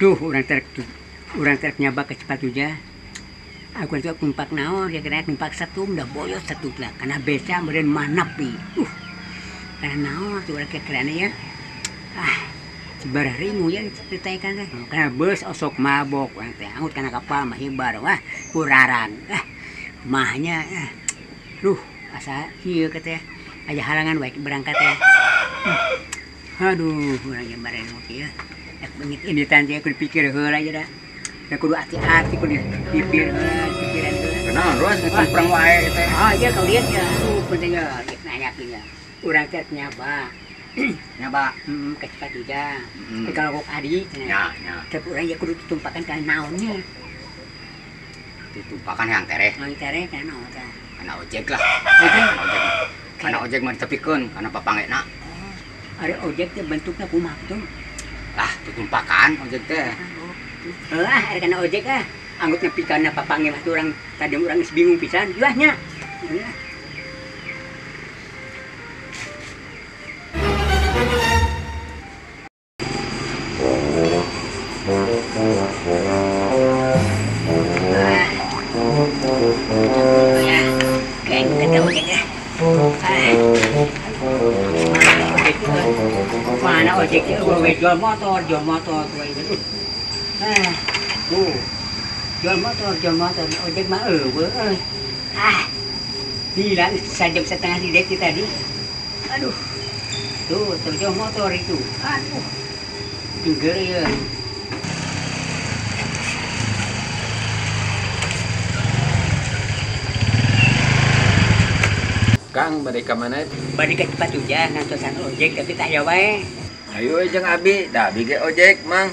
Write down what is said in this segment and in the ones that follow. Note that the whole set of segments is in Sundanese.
Duh, urang terek nyaba ke Cipatujah. Aku itu numpak naon, ya kena numpak satu, udah boyot satu lah. Karena beca meureun manap pi. Karena naon tuh urang kira ya. Ah, sebararimu ya ceritakan teh. Karena bus osok mabok urang teh. Anggut kana kapal mah hibar wah kuraran. Ah, mahnya duh, asa ieu teh. Aya halangan baik berangkat teh. Aduh, urang ge bareng kieu. Bengit ini tante aku dipikir heula aja dah. Da kudu hati-hati kudu dipikir heula, pikiran heula. Kunaon Ros, ngecempreng wae teh. Ah, iya kau lihat ya. Aduh, penting ya nanyakeun ya. Urang teh nyaba. Nyaba. Heeh, ke Cipatujah. Kalau kok adi cenah. Nya, nya. Tapi urang ya kudu ditumpakan kana naonnya. Ditumpakan yang tereh. Yang tereh kana naon tah? Kana ojek lah. Ojek. Kana ojek mah ditepikeun kana papangena. Ari ojek teh bentukna kumaha tuh? Lah, ditumpakan ojek teh. Lah, ari kana ojek ah. Anggut nepi kana papange mah urang tadi urang geus bingung pisan. Yuah nya. Kayak ojek ah. Mana ojek gue jual motor tuh itu. Ah, tuh. Jual motor, ojek mah eueuh. Ah. Gila, sejam setengah di dek tadi. Aduh. Tuh, jual motor itu. Aduh. Tinggal ya. Kang, bade ka mana? Bade ka Cipatujah ngantosan ojek tapi tak aya wae. Ayo jeung abi, da abi ge ojek, Mang.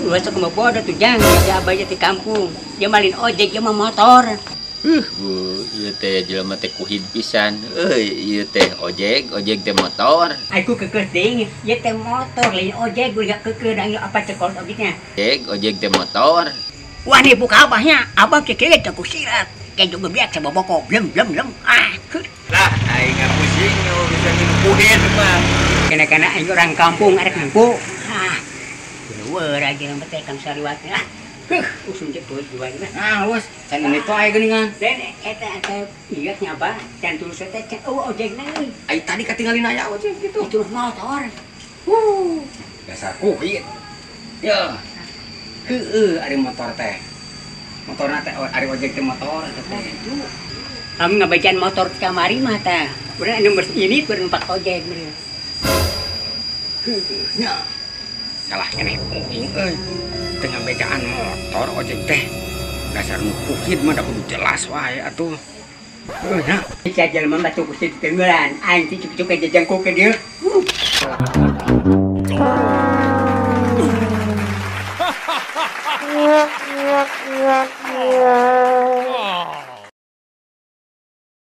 Ulah sok mah bodoh tuh jang, ya abah di kampung. Dia malin ojek, dia mah motor. Bu, ieu teh jelema teh kuhid pisan. Euy, ieu teh ojek, ojek teh motor. Aku keukeuh teuing, ieu teh motor lain ojek, gua gak keukeuh da apa cekol ojeknya. Ojek, ojek teh motor. Wah nih buka abahnya, abah kekeh teh kusirat. Kayak juga biak saboboko, blem blem blem. Ah, lah aing pusing bisa minum kuhid mah. Kena-kena aing orang kampung arek nempo. Ah. Leueur aja mah teh kan sariwatnya. Ah. Heuh, usum cek duit dua mah. Ah, wes, can ini tuh aya geuningan. Dan eta eta ieu nyaba, can tulus teh can eueuh ojekna euy. Ai tadi katingalin aya ojek gitu. Itu motor. Dasar kuhid. Ya. Heueuh ari motor teh. Motorna teh ari ojek teh motor eta teh. Itu. Kami ngabacaan motor kamari mah tah. Urang anu ini berempat ojek meureun. Heueuh nya. Salah keneh uing euy. Teu ngabejaan motor ojek teh. Dasar nu kuhid mah da kudu jelas wae atuh. Heuh nya. Bisa jelema batu kuhid tenggelan. Aing teh cuk-cuk jajangkuk ke dieu. Oh.